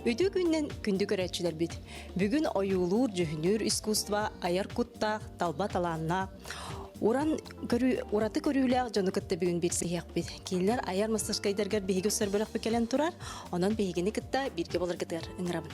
Үтүө күннэн күндү көрөөччүлэрбит! Бүгүн ойуулуур, дьүһүнүүр искусство айар куттаах, талба талааннаах, уран көрүү, ураты көрүүлээх дьону кытта бүгүн билсиһиэхпит. Кинилэр айар мастерскайдарыгар биһиги өссөр бөлөхпүт кэлэн турар, онон биһигини кытта бииргэ буоларгытыгар ыҥырабын.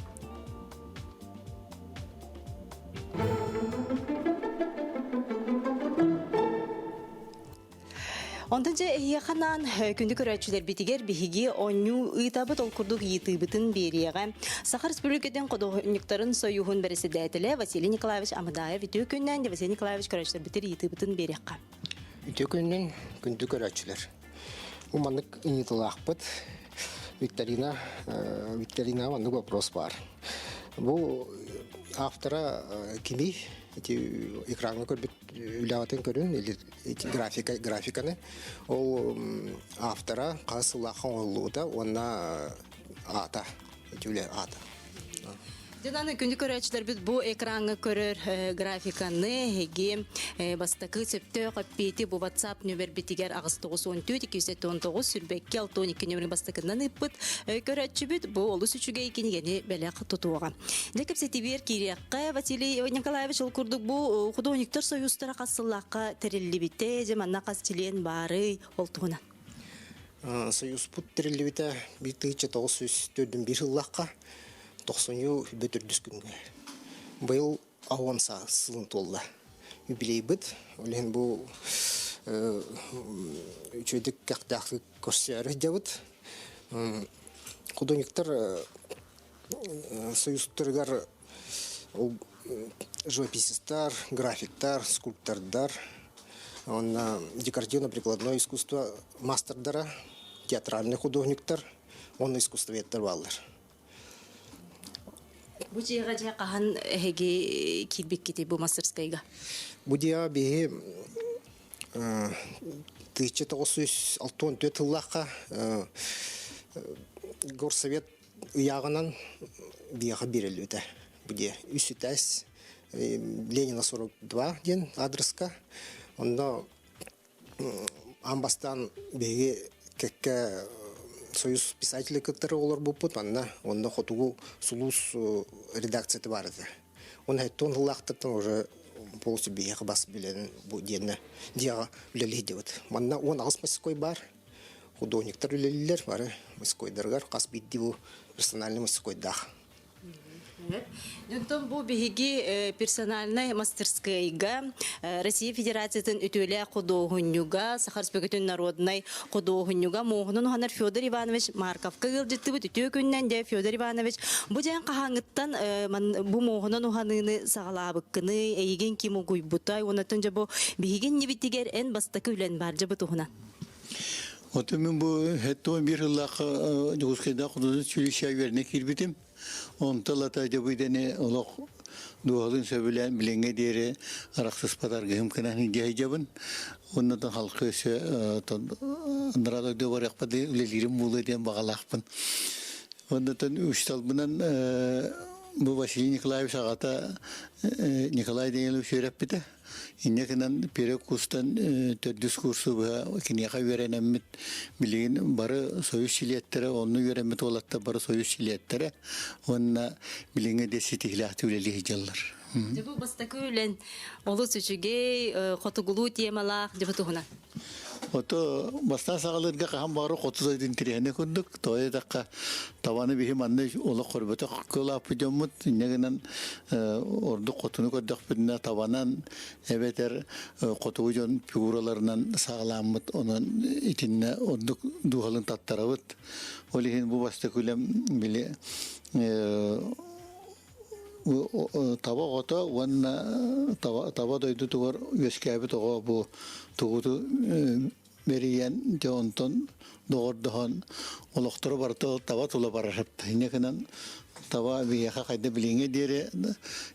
Онтон дьэ эһиэхэ анаан күндү көрөөччүлэрбитигэр биһиги оонньуу ыытабыт, ол курдук ыйытыыбытын биэриэҕэ. Саха Республикатын художниктарын союһун бэрэссэдээтэлэ Василий Николаевич Амыдаев үтүө күннээн Василий Николаевич көрөөччүлэрбитигэр ыйытыыбытын биэриэххэ. Үтүө күнүнэн күндү көрөөччүлэр. Бу маннык ыйытыылаахпыт. Викторина, Викторина маннык вопрос баар. Бу автора кимий? Ити экраҥҥа көрбүт үлэҕитин көрүн или графика графиканы ол автора хас сыллаахха оҥоһуллубута уонна аата ити үлэ аата. Дьэ күндү көрөөччүлэрбит бу экраҥҥа көрөр графиканы эһиги бастакы сөптөөх эппиэти бу WhatsApp нүөмэрбитигэр 894 279 сүрбэкки 62 нөмерин бастакынан ыыппыт көрөөччүбүт бу олус үчүгэй кинигэни бэлэх тутуоҕа. Дьэ кэпсэтибиэр киириэххэ Василий Николаевич ол курдук бу художниктар союзтара хас сыллаахха тэриллибитэ, дьэ манна хас чилиэн баарый ол туһунан. Союзпут тэриллибитэ 1994 сыллаахха тохсунньу төрдүс күҥҥэ. Быйыл аҕыс саас сылын туолла. Юбилейбыт. Ол иһин бу үчүгэйдик кэхтээхтик көрсөөрү сылдьабыт. Художниктар союзтарыгар ол живописецтар, графиктар, скульптордар, уонна декоративно-прикладное искусство маастардара, театральный художниктар уонна искусствоведтар бааллар. Бу дьиэҕэ дьэ хаһан эһиги киирбиккитий бу мастерскайга? Бу дьиэҕэ биһи 1964 сыллаахха горсовет ыйааҕынан биһиэхэ биэрэллибитэ. Бу дьиэ үс этээс Ленина 42 диэн аадырыска. Онно аан бастаан биһиги кэккэ Союз писателей кыттары олорбуппут манна. Онно Хотугу сулус редакцията баар этэ. Оны хэттон сыллаахтартан уже полностью биһиэхэ бас билэн бу диэннэ дьиэҕэ үлэлии сылдьабыт. Манна 18 мастерской баар. Художниктар үлэлииллэр бары мастерскойдарыгар хас биирдии бу персональный мастерскойдаах. Онтон бу биһиги персональнай мастерскайга Россия Федерациятын үтүөлээх худуоһунньуга, Саха Республикатын народнай худуоһунньуга муоһунан уһанар Федор Иванович Марковка ыалдьыттыбыт үтүө күннэн дьэ Федор Иванович бу дьээн хаһааҥҥыттан бу муоһунан уһаныыны саҕалаабыккыный, эйигин ким угуйбутай, уоннаттан дьэ бу биһиги иннибитигэр эн бастакы үлэн бар дьэ бу туһунан. Оту мин бу хэттуон биир сыллаахха Дьокуускайдаах художественнай училище үөрэнэ киирбитим. Онто ылата дьобуйдани олох дууһалыын сөбүлээн билиҥҥэ диэри арахсыспат аргыһым гынан илдьэ Оннотон халкы өссө анараа дойду барыахпа үлэлиирим буолуо диэн баҕалаахпын. Оннотон учууталбынан бу Василий Николаевич аҕата Николай Данилович үөрэппитэ. Инньэ гынан Перек курстан төрдүс курсу быһа киниэхэ үөрэнэммит билигин бары союз чилиэттэрэ, онно үөрэммит уолаттар бары союз чилиэттэрэ уонна билиҥҥи де ситиһилээхтик үлэлии сылдьаллар. Дьэ бу бастакы үлэн олус үчүгэй, хотугулуу темалаах дьэ бу туһунан. Ото бастаан саҕалыырга хаһан баҕар хоту дойду интириэһинэй курдук, тоҕо диэтэххэ табаны биһи манна олох көрбөтөх кылааппыт дьоммут, инньэ гынан ордук хотуну көрдөхпүтүнэ табанан эбэтэр хотугу дьон фигураларынан саҕалааммыт, онон итиннэ ордук дууһалын таттарабыт. Ол иһин бу бастакы үлэм били таба оҕото уонна таба дойдутугар үөскээбит оҕо бу тугуту бэрийэн дьэ онтон доҕордоһон олохторо барыта таба тула барар инньэ гынан таба биһиэхэ хайда билиҥҥэ диэри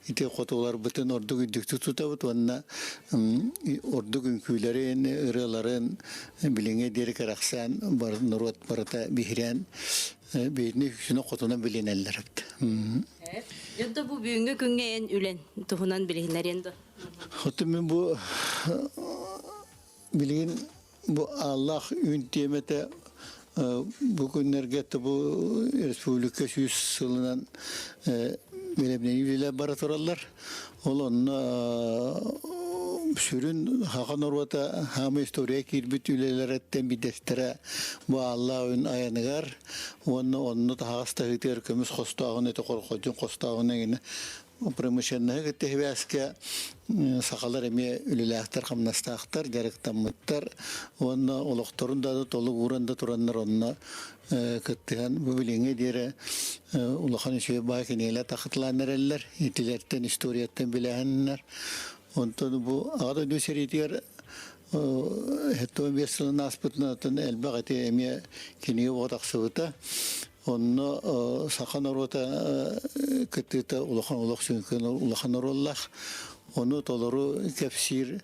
ити хотуларбытын ордук үрдүктүк тутабыт уонна ордук үҥкүүлэрин ырыаларын билиҥҥэ диэри кэрэхсээн норуот барыта биһирээн Биһини үксүнэ хотуна билинэллэр эбит. Дьонто бу бүгүҥҥү күҥҥэ эн үлэн туһунан билиһиннэриэн да? Хоту мин бу билигин бу Аллах үүн тиэмэтэ Бу күннэргэ бу республика 100 сылынан бэлэмнэнии үлэлэр бара тураллар. Ол онно сүрүн хаха норуота хаама история киирбит үлэлэриттэн биирдэстэрэ бу Алла ойун айаныгар уонна онно таһаҕас таһыытыгар көмүс хостооһун эти хорходьун хостооһун эҥинэ промышленноһы кытта сибээскэ сахалар эмиэ үлэлээхтэр-хамнастаахтар, дьарыктаммыттар уонна олохторун да толук ууран да тураннар онно кыттыһан бу билиҥҥи диэри улахан үчүгэй баай кинигэлэр тахытылаан эрэллэр, итилэртэн историяттан билээһиннэр. Онтон бу Аҕа дойду сэриитигэр 75 сылын ааспытынан элбэх ити эмиэ кинигэ буола тахсыбыта. Онно саха норуота кыттыыта улахан олох сүҥкэн улахан оруоллаах. Ону толору кэпсиир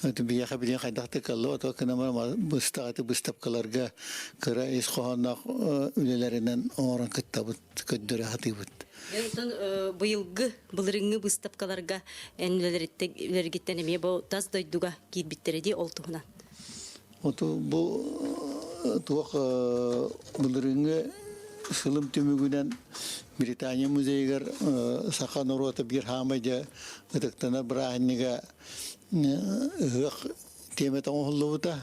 биһиэхэ билигин хайдах да кыаллыбат гына быстах быыстапкаларга кыра ис хоһоонноох үлэлэринэн оҥорон кыттабыт, көрдөрө сатыыбыт. Онтон быйылгы былырыҥҥы быыстапкаларга эн үлэлэргиттэн эмиэ бу тас дойдуга киирбиттэрэ дии ол туһунан. Оту бу туох былырыыҥҥы сылым түмүгүнэн Британия музейыгар саха норуота биир хаамай дьэ ытыктанар бырааһынньыга ыһыах тиэмэтэ оҥоһуллубута.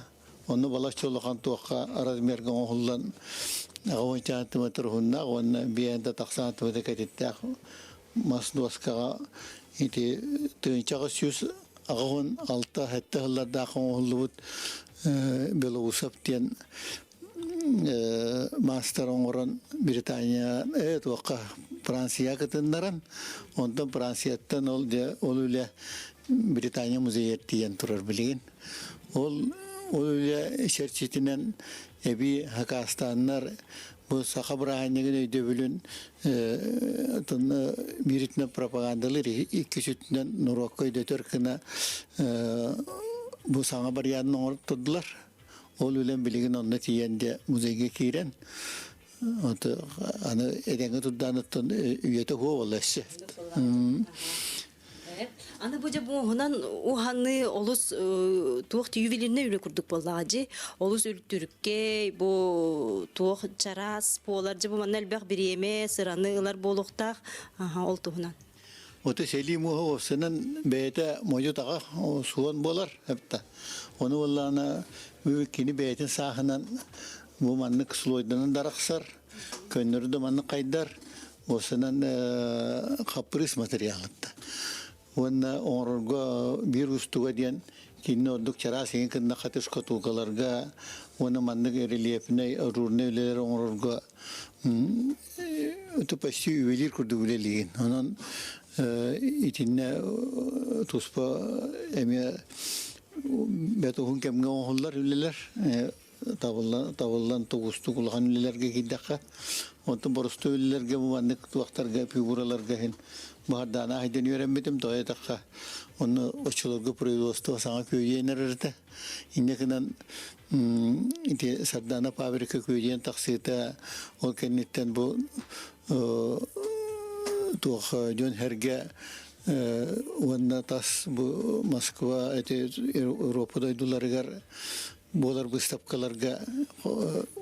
Онно балачча улахан туохха размерга оҥоһуллан аҕа сантиметр уһуннаах уонна биээн да тахсан сантиметр кэтиттээх мас дуоскаҕа ити тыһыынчаҕа 186 сэттэ сыллардаах оҥоһуллубут Белоусов диэн маастар оҥорон Британия туохха Франция кытыннаран онтон Францияттан ол дьэ ол үлэ Британия музейыгар тиийэн турар билигин. Ол ол үлэ чэрчитинэн эбии хакастааннар бу саха бырааһынньыгын өйдөбүлүн биир өттүнэн пропагандалыыр, иккис өттүнэн норуокка өйдөтөр гына бу саҥа барыйаанын оҥорон турдулар. Ол үлэм билигин онно тиийэн дьэ музейга киирэн аны эдэҥҥэ турдаан үйэтэ уһуо буолла өссө. Аны бу дьэ буоһунан уһаныы олус туох ювелирнай үлэ курдук буоллаҕа дьи. Олус үлтүркэй, бу туох чараас буолар дьэ бу манна элбэх бириэмэ, сыраны ылар буолуохтаах. Аха, ол туһунан. Ото сэлии муоһа уопсанан бэйэтэ модьу-таҕа суон буолар эбитэ. Ону буоллаҕына кини бэйэтин сааһынан бу маннык слойданан дарахсар, көннөрү да маннык хайдар, Уопсанан хаппырыыс материалытта. Уонна оҥорорго биир устуга диэн кинини ордук чараас иҥин кынна хатыс шкатулкаларга уонна маннык рельефнэй, ажурнай үлэлэр оҥорорго это почти ювелир курдук үлэлиигин. Онон итиннэ туспа эмиэ бэт уһун кэмҥэ оҥоһуллар үлэлэр. Табыллан, табыллан тугустук улахан үлэлэргэ киирдэххэ, онтон боростуой үлэлэргэ бу маннык туохтарга, фигураларга иһин баһардаана айдан үөрэммитим, тоҕо диэтэххэ, онно оччолорго производство саҥа күөдүйэн эрэр этэ. Инньэ гынан ити Сардаана фабрика күөдүйэн тахсыыта, ол кэнниттэн бу туох дьон сэргэ уонна тас бу Москва эти Европа дойдуларыгар буолар быыстапкаларга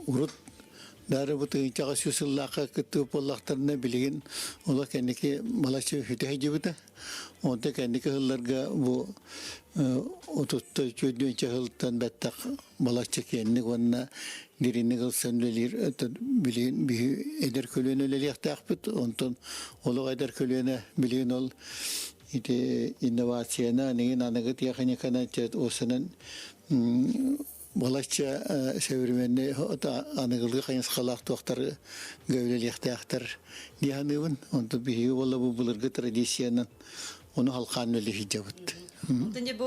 урут Дары бу тыһыынчаҕа сүүс сыллаахха кыттыбыт буоллахтарына билигин ола кэнники балачча үтэ сылдьыбыта. Онто кэнники сылларга бу отутта үчүөдүөнчэ сылтан бэттэх балачча киэнник уонна дириҥник ылсан үлэлиир билигин биһи эдэр көлүөнэ үлэлиэхтээхпит. Онтон олох эдэр көлүөнэ билигин ол ити инновацияны аныгын аныгы тиэхиньиканы уосанан балачча современный аныгылыы хайысхалаах туохтар үлэлиэхтээхтэр дии саныыбын. Онтон биһиги буолла бу былыргы традициянан ону халхаан үлэлиһдьабыт. Онтон дьэ бу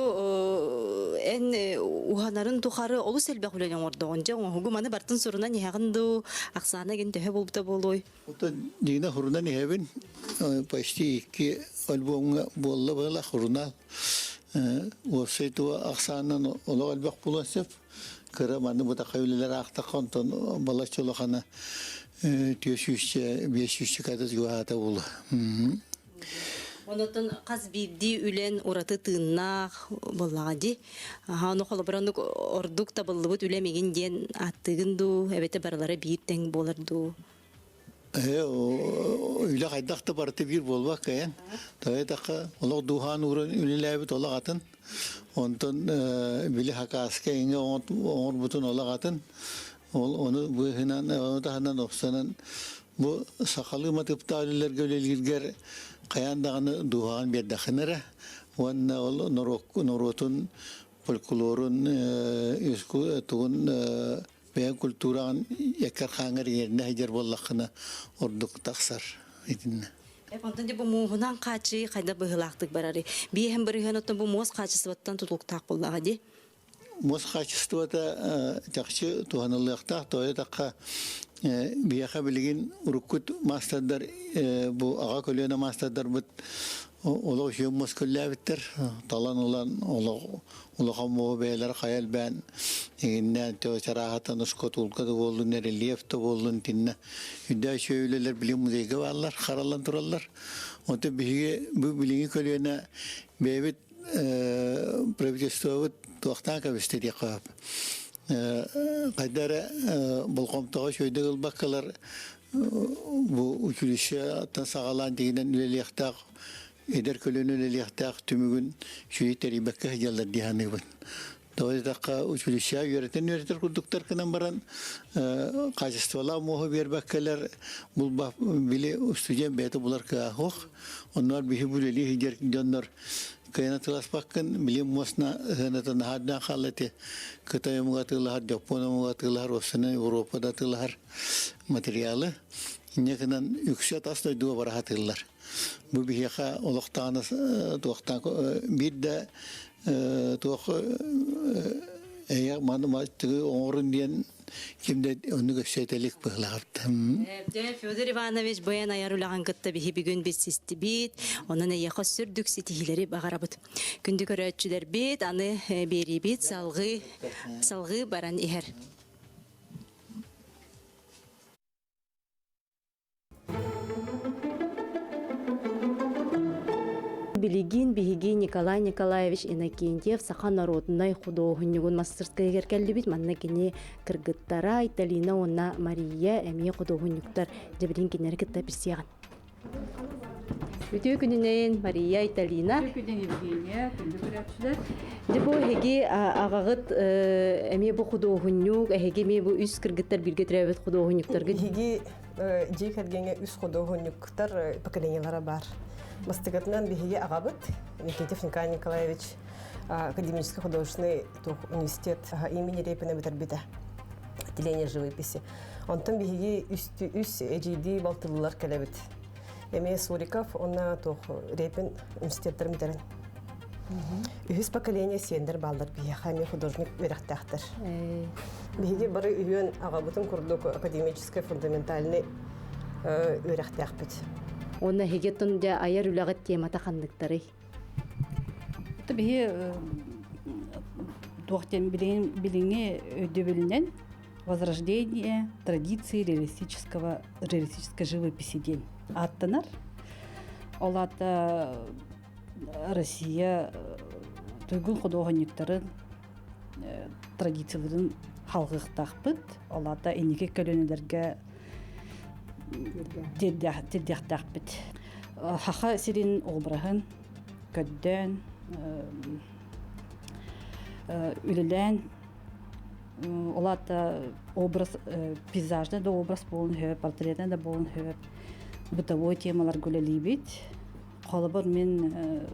эн уһанарын тухары олус элбэх үлэни оҥордоҕун. Дьэ оҥоһугу маны бартын сурунан иһэҕин дуу, ахсаана гин төһө буолбута буолуой? Оттон дьиҥинэ хурунан иһэбин. Почти икки альбомҥа буолла быһыылаах сурунаал. Уопсай туга ахсаанынан олох элбэх буолуон сөп. Кыра маннык бытахай үлэлэр аахтахха, онтон балачча улахана түөрт сүүсчэ, биэс сүүсчэ кадас гуаата буолуо. Онотон хас биирдии үлэн ураты тыыннаах буоллаҕа дии. Аха, ону холобура оннук ордук табыллыбыт үлэм игин диэн ааттыыгын дуу, эбэтэ барылара биир тэҥ буолар дуу? Үлэ хайдах да барыта биир буолбакка эн. Тоҕо олох дууһаан ууран үлэлээбит олох атын. Онтон били хакааска иҥэ оҥорбутун олох атын. Ол ону быыһынан, ону таһынан охсонон бу сахалыы матыыптаах үлэлэргэ үлэлииргэр хайаан даҕаны дууһаҕын биэрдэххинэ эрэ уонна ол норуотун фольклорун тугун бэйэҥ культураҕын эккэр-хааҥҥар иҥэринэ сылдьар буоллаххына ордук тахсар итиннэ. Онтон дьэ бу мууһунан хааччыйыы хайдах быһыылаахтык барарый? Биэһэн бырыһыан оттон бу муос хаачыстыбаттан тутулуктаах буоллаҕа дии. Муос хаачыстыбата чахчы туһаныллыахтаах. Тоҕо диэтэххэ, биһиэхэ билигин уруккут маастардар бу аҕа көлүөнэ маастардарбыт олох үчүгэй муос көллөөбүттэр. Талан ылан олох улахан муоһу бэйэлэрэ хайа элбээн игиннээн чарааһатан ускотуулка да буоллун, рельеф да буоллун итиннэ үрдээх үчүгэй үлэлэр билигин музейга бааллар, хараллан тураллар. Онтон биһиги бу билиҥҥи көлүөнэ бэйэбит правительствобыт туохтаан кэбистэ диэххэ сөп. Хайда эрэ болҕомтоҕо үчүгэйдик ылбаккалар бу училищеттан саҕалаан дигинэн үлэлиэхтээх эдэр көлүөнэ үлэлиэхтээх түмүгүн үчүгэй тэрийбэккэ сылдьаллар дии саныыбын. Тоҕо диэтэххэ училище үөрэтэн үөрэтэр курдуктар гынан баран качестволаах муоһу биэрбэккэлэр булба били студент бэйэтэ булар кыаҕа суох. Оннугар биһи бу үлэлии сылдьар дьоннор кыайан атыыласпаккын, били муосна сыаната наһаа үрдээн хаалла ити. Кытай омуга атыылаһар, Дьоппуон омуга атыылаһар, уопсайынан Европа да атыылаһар материалы. Инньэ гынан үксэ тас дойдуга бара сатыыллар. Бу биһиэхэ олохтоон туохтаан биир да туох эйэ маны оҥорун диэн ким да оннук өссө элик быһылаабыт. Дьэ, Федор Иванович быйан айар үлэҕин кытта биһи бүгүн билсистибит. Онон эйиэхэ сүрдүк ситиһиилэри баҕарабыт. Күндү көрөөччүлэрбит, аны биэриибит салҕыы салҕыы баран иһэр. Билигин биһиги Николай Николаевич Иннокентьев саха норуотунай худуоһунньугун мастарскайыгар кэллибит. Манна кини кыргыттара Айталина уонна Мария эмиэ худуоһунньуктар дьэбирин кинилэри кытта билсиэҕин. Үтүө күнүнэн Мария Айталина. Үтүө күнүн Евгения, күндү көрөөччүлэр. Дьэ бу эһиги аҕаҕыт эмиэ бу худуоһунньук, эһиги эмиэ бу үс кыргыттар бииргэ төрөөбүт худуоһунньуктаргыт. Биһиги дьиэ кэргэҥҥэ үс худуоһунньуктар поколениелара бар. Бастакытынан биһиги аҕабыт Никитев Николай Николаевич академический художественный университет имени Репина бүтэрбитэ. Отделение живописи. Онтон биһиги үс эдьиийдии балтылылар кэлэбит. Эмиэ Суриков уонна туох Репин университеттарын бүтэрэн. Үһүс поколение сиэннэр бааллар биһиэхэ эмиэ художник үөрэхтээхтэр. Биһиги бары үһүөн аҕабытын курдук академическай фундаментальный үөрэхтээхпит. Уонна эһиги оттон дьэ айар үлэҕит темата ханныктарый? Биһи туох диэн билиҥҥи өйдөбүлүнэн возрождение традиции реалистического реалистической живописи диэн ааттанар. Ол аата Россия туйгун худуоһунньуктарын традицияларын халҕыахтаахпыт. Ол аата инники көлүөнэлэргэ тиэрдиэхтээхпит. Саха сирин обраһын көрдөөн, үлэлээн ол аата образ пейзажный да образ буолун сөп, портретный да буолун сөп, бытовой темаларга үлэлиибит. Холобур, мин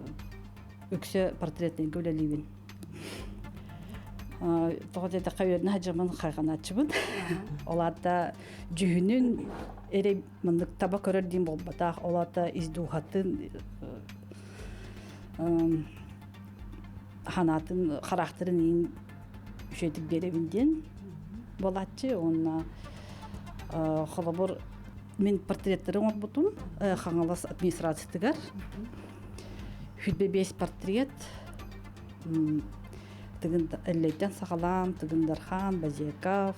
үксэ портретныйга үлэлиибин. Тоҕо диэтэххэ үөрэнэ сылдьаммын хайҕанааччыбын. Ол аата дьүһүнүн эрэ маннык таба көрөр диэн буолбатах. Ол аата ис дууһатын ханаатын хараахтарын иин үчүгэйдик биэрэбин диэн буолааччы уонна холобур мин портреттары оҥорбутум Хаҥалас администрациятыгар 25 портрет Тыгын Эллэйтэн саҕалаан Тыгын Дархан, Базеков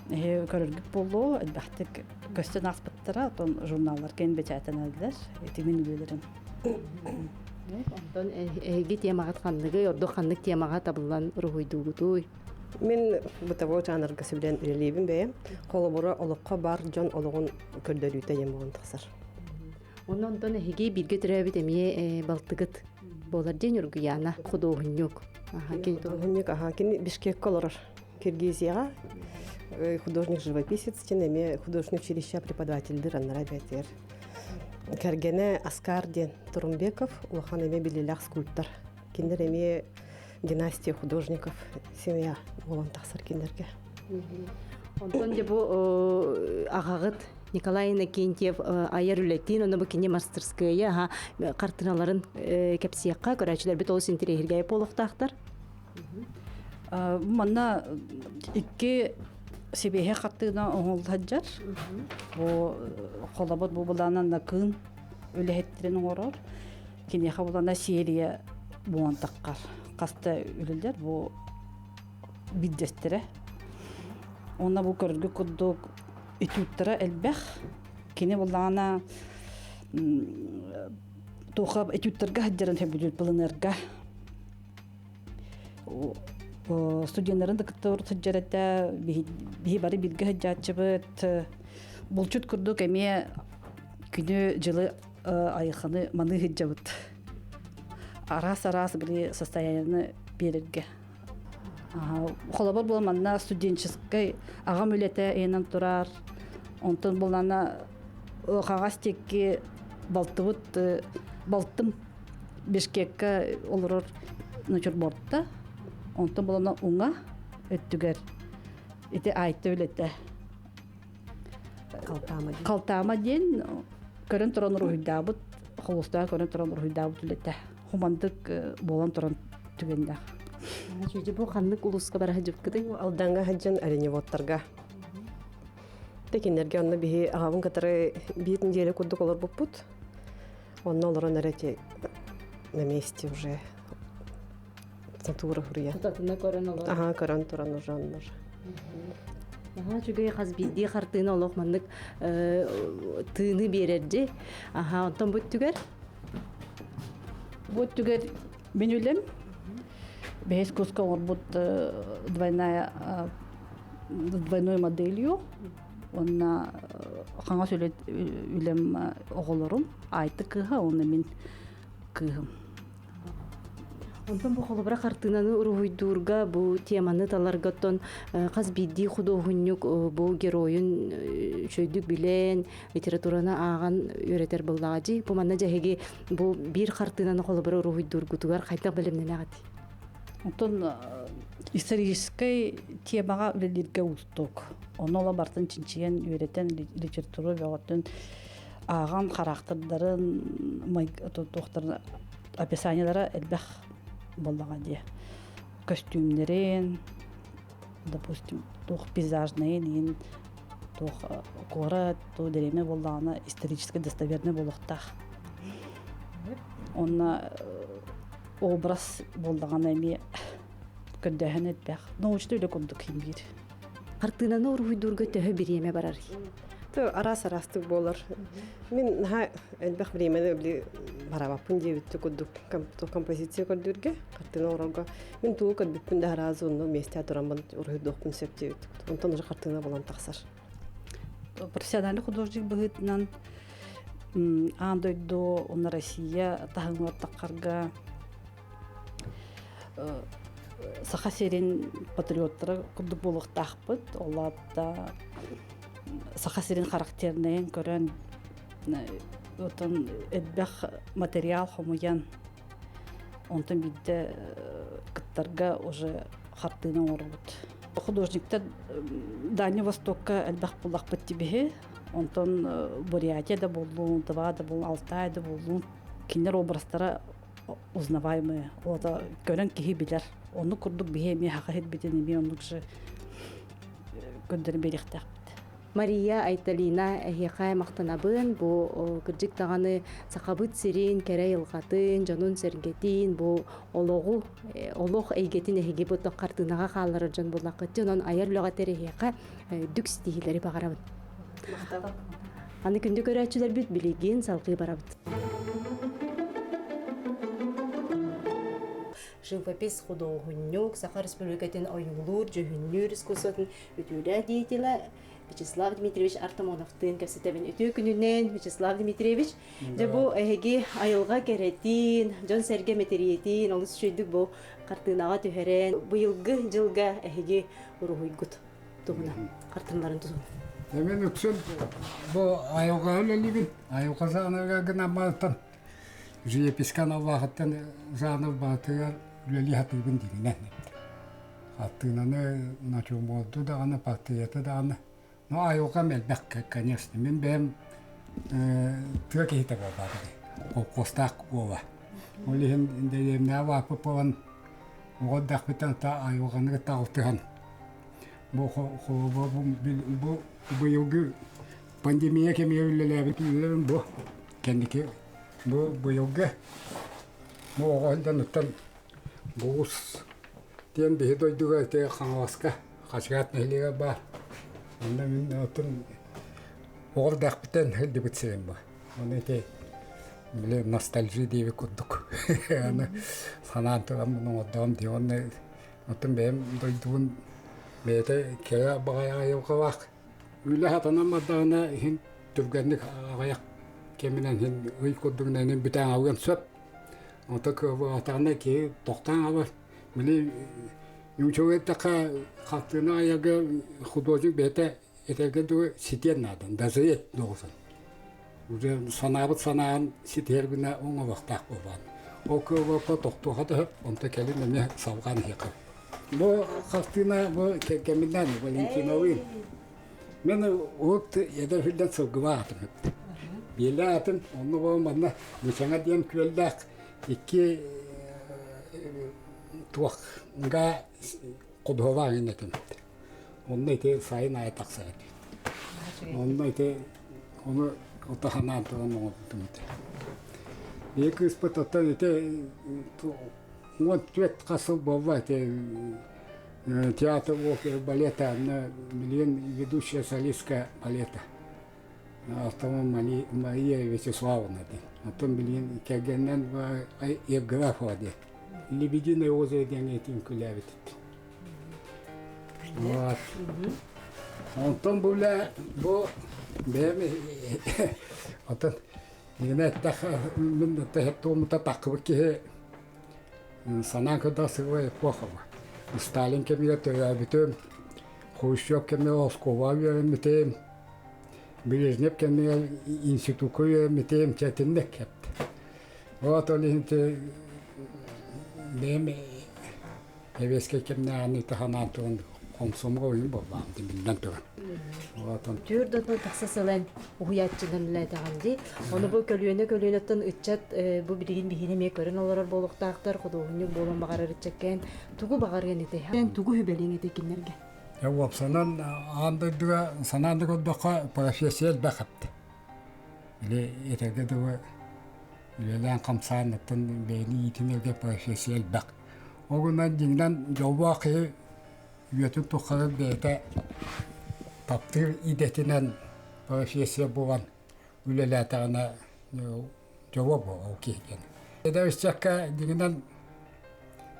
эһи көрөргүт буолуо элбэхтик көстөн ааспыттар. таһаҕастара, отон журналлар кэн бэчээтэнэллэр. Ити мин үлэлэрим. Онтон эһиги темаҕыт ханныгый, ордук ханнык темаҕа табыллан уруһуйдуугутуй? Мин бытовой жанрга сөбүлээн үлэлиибин бэйэм. Холобура, олоххо бар дьон олоҕун көрдөрүүтэ диэн буолан тахсар. Онон онтон эһиги бииргэ төрөөбүт эмиэ балтыгыт буолар диэн Ньургуйаана худуоһунньук. Худуоһунньук, аха, кини Бишкекке олорор. Киргизияҕа художник-живописец диэн эмиэ художественное училище преподавательдир аннара бэтэр. Кэргэнэ Аскар диэн Турумбеков улахан эмиэ биллиилээх скульптор. Кинилэр эмиэ династия художников семья буолан тахсар кинилэргэ. Онтон дьэ бу аҕаҕыт Николай Иннокентьев айар үлэтин, онно бу кини мастерская хартыыналарын кэпсиэххэ, көрөөччүлэрбит олус интэриэһиргээйи буолуохтаахтар. Манна икки сибиэһэ хартыына оҥоһуллар. Бу холобур бу былаанан накыын үлэһиттэрин оҥорор. Киниэхэ булана серия буолан таххар. Хаста үлэлэр бу биирдэстэрэ. Онно бу көрөргө курдук этюдтара элбэх. Кини буллаҕына туоха этюдтарга сылдьарын сөбүлүүр планерга. Студеннарын да кытта сылдьар этэ, биһи бары бииргэ сылдьааччыбыт. Булчут курдук эмиэ күнү-дьылы айылҕаны маныы сылдьабыт. Араас-араас били состояниены биэрэргэ. Холобур буол манна студенческай аҕам үлэтэ ыйанан турар. Онтон булана хаҥас диэки балтыбыт балтым Бишкекка олорор натюрмортта. Онтон булана уҥа өттүгэр ити Айта үлэтэ. Халтаама диэн. Халтаама диэн көрөн туран уруһуйдаабыт, холустаах көрөн туран уруһуйдаабыт үлэтэ. Хумандык буолан туран түгэннээх. Чүдьү бу ханнык улууска бара сылдьыбыккытый? Алданга сылдьан оленеводтарга. Текиннерге онно биһи аҕабын кытары биир неделя курдук олорбуппут. Онно олорон эрэ ити на месте уже натура хуруйа. Тутатына көрөн олорон. Аха, көрөн туран уже оннор. Наһаа үчүгэй хас биирдии хартыына олох маннык тыыны биэрэрдьи. Аха, онтон бу өттүгэр? Бу өттүгэр мин үлэм. Бэһис курска оҥорбут двойная двойной моделью. Уонна хаҥас үлэм оҕолорум. Айты кыыһа уонна мин кыыһым. Онтон бу холобура хартыынаны уруһуйдуурга бу теманы таларга оттон хас биирдии худуоһунньук бу геройун үчүгэйдик билэн, литератураны ааҕан үөрэтэр буоллаҕа дии. Бу манна дьэһиги бу биир хартыынаны холобура уруһуйдуургутугар хайдах бэлэмнэнэҕит? Онтон историческай темаҕа үлэлииргэ уустук. Ону ола бартын чинчийэн, үөрэтэн, литература бөҕөтүн ааҕан хараахтардарын, туохтарын описаниелара элбэх буоллаҕа дии. Көстүүмнэрин, допустим, туох пейзажнайын иһин, туох куорат, туох дэриэбинэ буоллаҕына исторически достоверный буолуохтаах. Онно образ буоллаҕына эмиэ көрдөөһүн элбэх. Научный үлэ курдук иһин биир. Хартыынаны уруһуйдуурга төһө бириэмэ барар? Араас-араастык буолар. Мин наһаа элбэх бириэмэни били барабаппын диэбиттик курдук композиция көрдүүргэ, хартыына оҥорорго. Мин тугу көрбүппүн да араас онно миэстэ тураммын уруһуйдуохпун сөп диэбиттик. Онтон уже хартыына буолан тахсар. Профессиональный художник быһыытынан аан дойду уонна Россия таһымыгар таххарга Саха сирин патриоттара курдук буолуохтаахпыт. Ол аата Саха сирин характернайын көрөн, отон элбэх материал хомуйан, онтон биирдэ кыттарга уже хартыына оҥоробут. Художниктар Дальний Востокка элбэх буллахпыт тибиһи, онтон Бурятия да буоллун, Тыва да буоллун, Алтай да буоллун, кинилэр образтара узнаваемые. Ота көрөн киһи билэр. Оннук курдук биһи эмиэ хаха сирбитин эмиэ оннук же көрдөрөн биэриэхтээхпит. Мария Айталина эһиэхэ махтанабын бу кырдьык даҕаны сахабыт сирин кэрэ айылҕатын, дьонун-сэргэтин бу олоҕу олох эйгэтин эһиги бу хартыынаҕа хаалларар дьон буоллаххыт онон айар үлэҕитэр эһиэхэ үрдүк ситиһиилэри баҕарабын. Махтал. Аны күндү көрөөччүлэрбит билигин салгыы барабыт. Живопись худуоһунньук, Саха Республикатын ойуулуур, дьүһүннүүр искусствотын үтүөлээх деятелэ Вячеслав Дмитриевич Артамоновтыын кэпсэтэбин. Үтүө күнүнэн, Вячеслав Дмитриевич. Дьэ бу эһиги айылҕа кэрэтин, дьон-сэргэ мэтириэтин олус үчүгэйдик бу хартыынаҕа түһэрэн, быйылгы дьылга эһиги уруһуйгут туһунан, хартыыналарын туһунан. Мен үксүн бу айылҕа үлэлиибин. Айылҕа жанрыгар гынамматтан живописка аналлаахыттан жанр баатыгар үлэлии сатыыбын дигинэн. Хартыынаны натюрморду даҕаны, портреты даҕаны. Ну, айылҕам элбэх, конечно. Мин бэйэм тыа киһитэ буолбаатым. Холкуостаах уола. Ол иһин дэриэбинэҕэ улааппыт буолан, оҕо эрдэхпиттэн айылҕаны кытта алтыһан, бу бу быйылгы пандемия кэмигэр үлэлээбит үлэлэрим бу кэнники бу быйылгы бу оҕо сылдьан оттон Булус диэн биһи дойдуга ити Хаҥаласка Хачыгаат нэһилиэгэр баар. Онно мин оттон оҕо эрдэхпиттэн сылдьыбыт сирим бу. Ону ити били ностальжи диэбит курдук. Аны санаан тураммын оҥордоҕум дии. Уонна оттон бэйэм дойдубун бэйэтэ кэрэ баҕайы айылҕалаах. Үлэ сатанан бардаҕына иһин түргэнник аҕыйах кэминэн иһин ый курдугунан иһин бүтээн аҕалыан сөп. Ото кыаллыбатаҕына киһи тохтоон хаалар. Били үчүгэй эттэххэ хартыына айарга художник бэйэтэ этэргэ дылы ситиэн наада, дозреть должен. Уже санаабыт санаан ситиһэр гына оҥоруохтаах буолбаан. Ол кыаллыбакка тохтуоха да сөп, онто кэлин эмиэ салҕаан иһиэхэ. Бу хартыына бу кэргэмминээн Валентиналыын. Мен урут эдэр сылдьан сылгылаах атым. Биэлэ атын, онно буолан манна Мычаҥа диэн күөллээх икки туох га ходуһалаах иҥин этим. Онно ити сайын аайы тахсар этим. Онно ити ону ото санаан туран оҥорбутум этэ. Биир кыыспыт оттон ити 14 хас сыл буолла ити театр оперы балета онно билигин ведущая солистка балета. Алтаман Мария Вячеславовна диэн. Оттон билигин кэргэнинэн Евграфова диэн. Лебединое озеро диэн этин күлээбит. Вот. Онтон бу бу бэйэм оттон Иҥэнэ эттэххэ мин туомута таххыбыт киһи санаан көрдөх сыгыбай эпохаба. Сталин кэмигэр төрөөбүтүм, Хрущев кэмигэр оскуолаҕа үөрэммитим, Брежнев кэмигэр институкка үөрэммитим, чэтинник кэпт. Вот ол иһин бэйэм Эбиэскэй кэмнээҕини таһанаан туран хомсомго ойун буоллаҕым биллэн туран. Түөрт отон тахса сылан уһуйааччынан үлэлээтэҕин дии. Ону бу көлүөнэ көлүөнэттэн ыччат бу билигин биһиги эмиэ көрөн олорор буолуохтаахтар, худуоһунньук буолан баҕарар ыччаккаан тугу баҕарыан этэй? Тугу сүбэлиэҥ этэй кинилэргэ? Уопсанан аан дойдуга санаан да көрдөххө профессия элбэх эбит. Или этэргэ дылы үлэлээн хамсаан оттон бэйэни иитинэргэ профессия элбэх. Ол гынан дьиҥинэн дьоллоох киһи үйэтин тухары бэйэтэ таптыыр идэтинэн профессия булан үлэлээтэҕинэ дьоло буолар ол киһи диэн. Эдэр ыччакка дьиҥинэн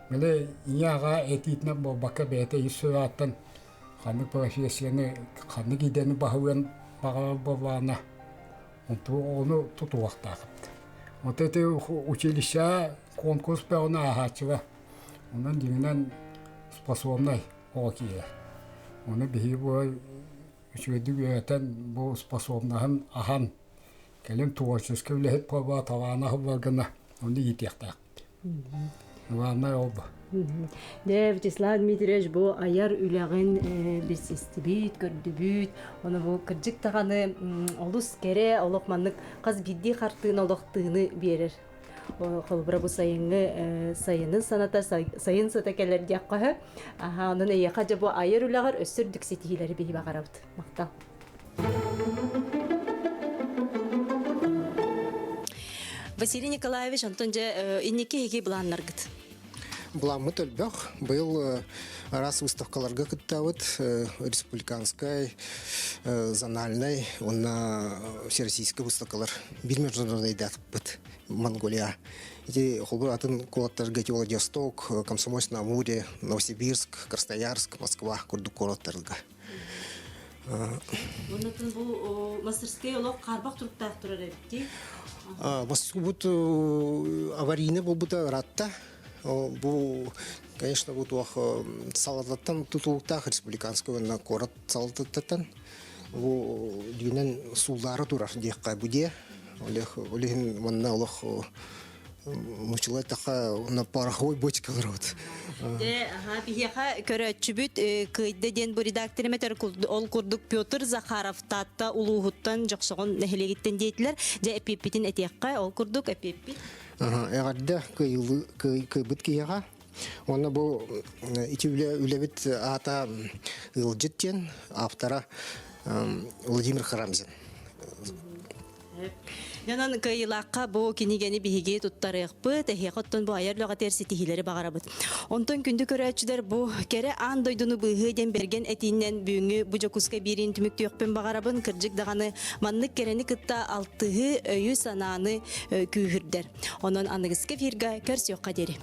били ийэ-аҕа этиитинэн буолбакка бэйэтэ ис сүрэҕиттэн ханнык профессияны, ханнык идэни баһылыан баҕарар буоллаҕына ону тутуохтаах эбит. Вот эти училища конкурс бөҕөнү ааһааччыга. Онон дьиҥинэн способнай оҕо киирэр. Ону биһиги бу үчүгэйдик үөрэтэн бу способнаһын аһан кэлин творческий үлэһит буолба талаана аһыллар гына ону иитиэхтээхпит. Главное ол бу. Дэ, Вячеслав Дмитриевич, бу айар үлэҕин билсистибит, көрдүбүт. Ону бу кырдьык даҕаны олус кэрэ, олох маннык хас биирдии хартыына олох тыыны биэрэр. Холобура бу сайыҥҥы сайынын саната сайын сыта кэлэр диэххэ сөп. Аха, онон эйиэхэ дьэ бу айар үлэҕэр өссө үрдүк ситиһиилэри биһи баҕарабыт. Махтал. Василий Николаевич, онтон дьэ инники эһиги былааннаргыт? Буламмыт өлбөх. Быйыл араас выставкаларга кыттабыт. Республиканскай, зональнай уонна всероссийскай выставкалар бир международныйдаатыппыт Монголия. Ити холбур атын куораттарга ити Владивосток, Комсомольск на Амуре, Новосибирск, Красноярск, Москва курдук куораттарга. Оннотун бу мастерскай олох хаарбах туруктаах турар эбит Бут аварийный буолбута ыраатта. Бу, конечно, бу туох салалтаттан тутулуктаах республиканскай уонна куорат салалтаттан бу дьиҥинэн сууллаары турар диэххэ бу дьиэ. Ол иһин манна олох мучулай таха на пороховой бочкалар вот. Дьэ, аха, биһиэхэ көрөөччүбүт кыайда диэн бу редактор эметер ол курдук Петр Захаров Таатта улууһуттан Дьохсоҕон нэһилиэгиттэн диэтилэр. Дьэ, эппиэппитин этиэххэ, ол курдук эппиэппит. Эҕэрдэ кыайбыт киһиэхэ. Уонна бу ити үлэ үлэбит аата Ыалдьыт диэн автора Владимир Харамзин. Онон кыайыылаахха бу кинигэни биһиги туттарыахпыт, эһиэхэ оттон бу айар үлэҕитигэр ситиһиилэри баҕарабыт. Онтон күндү көрөөччүлэр бу кэрэ аан дойдуну быыһыы диэн бэргэн этиинэн бүгүҥҥү бу Дьокуускай биэриин түмүктүөхпүн баҕарабын. Кырдьык даҕаны маннык кэрэни кытта алтыһыы өйү-санааны күүһүрдэр. Онон аныгыскы эфирга көрсүөххэ диэри.